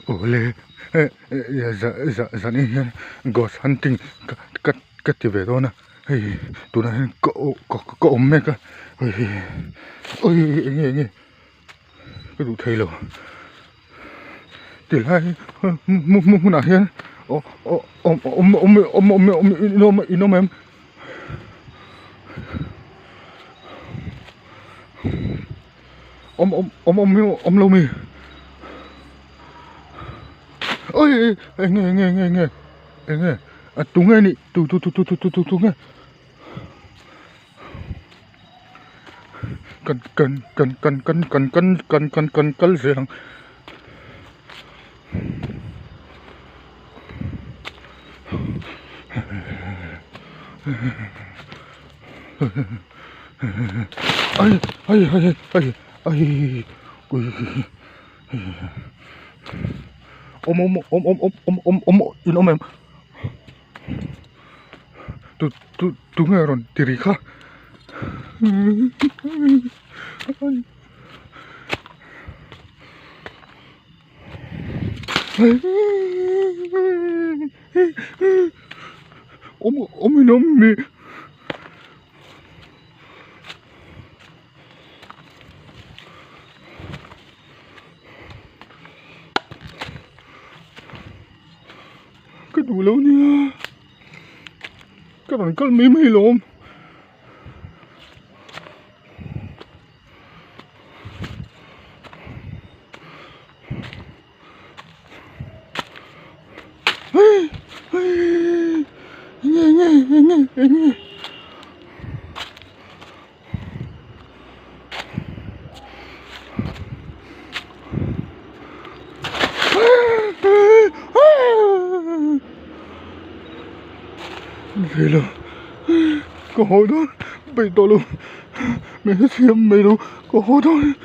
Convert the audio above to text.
Awle zanin hian ghost hunting ka ka ka ti ve dawn a hei tunah hian ka ka awm mek a hei hei eng nge eng nge ka duh thei lo tilai hmun hmunah hian awm awm awm awm awm in awm in awm em. Awm awm awm awm awm lo mi oi eng nge eng nge eng nge eng nge a tu nge nih tu tu tu tu tu tu tu nge kan kan kan kan kan kan kan kan kan kan kal zel ang. Ai ai ai ai ai ui awm awm awm awm awm awm awm awm in awm em tu tu tunge rawn ti ri kha. Awm awm in awm mi ka duh lo nia ka rawn kal mai mai lawm. Ka haw dawn peih tawh lo. Min hrethiam mai lo ka haw dawn.